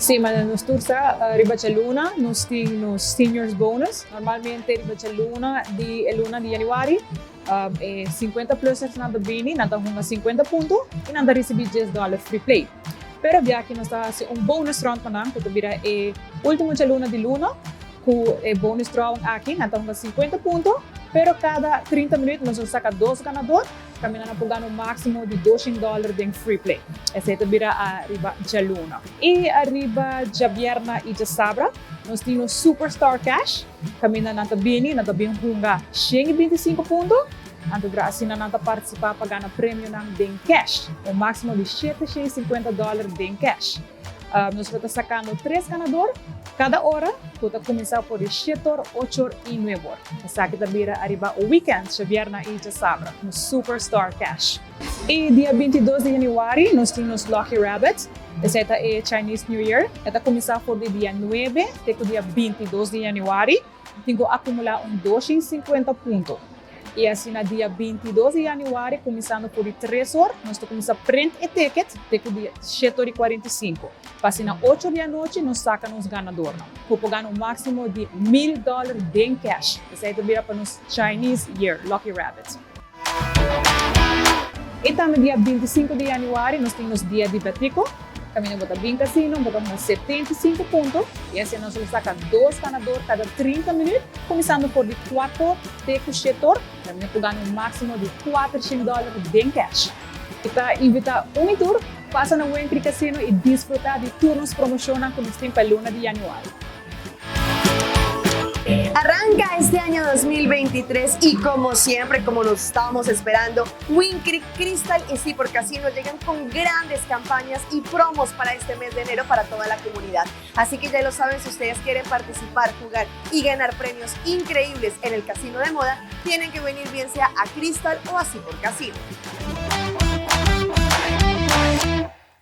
Si, manera nos tur sa, riba djaluna nos tin nos seniors bonus. Normalmente riba djaluna di e luna di januari e 50 plussers nan ta bini, nan ta hunga 50 punto y nan ta ricibi $10 free play. Pero biaki nos ta haci un bonus round pa nan cu ta bira e ultimo djaluna di luna. Cu e bonus drawing aki nan ta hunga 50 punto, pero cada 30 minuut nos lo saca dos ganador. Caminda nan por gana un maximo di $200 den free play. Esey ta bira ariba djaluna. Y ariba djabierna y djasabra nos tin nos Superstar Cash. Caminda nan ta bini, nan ta bin hunga 125 punto. Anto dra asina nan ta participa pa gana premionan den cash. Un maximo di $750 den cash. Nos lo ta sacando tres ganador cada ora cu ta cuminsa for di 7 or, 8 or y 9 or. Esaki ta bira ariba weekend, djabierna y djasabra, nos Superstar Cash. Y dia 22 di januari nos tin nos Lucky Rabbit. Esey ta e Chinese New Year. E ta cuminsa for di dia 9 te cu dia 22 di januari. Tin cu acumula un 250 punto. Y asina dia 22 di januari, cuminsando for di 3 or, nos ta cuminsa print e ticket te cu dia 7 or y 45. Pa asina 8 or di anochi nos saca nos ganadornan, cu por gana un maximo di $1000 den cash. Esey ta bira pa nos Chinese Year Lucky Rabbit. Y tambe dia 25 di januari nos tin nos dia di Betico. Caminda bo ta bin casino, bo ta hunga 75 punto y asina nos lo saca dos ganador cada 30 minuut, cuminsando for di 4 or te cu 7 or. Caminda por gana un maximo di $400 den cash. Y ta invita un y tur pasa na Wind Creek Casino y disfruta di tur nos promocionnan cu nos tin pa luna di januari. Arranca este año 2023 y, como siempre, como nos estábamos esperando, Wind Creek, Crystal y Seaport Casino llegan con grandes campañas y promos para este mes de enero para toda la comunidad. Así que ya lo saben, si ustedes quieren participar, jugar y ganar premios increíbles en el casino de moda, tienen que venir bien sea a Crystal o a Seaport Casino.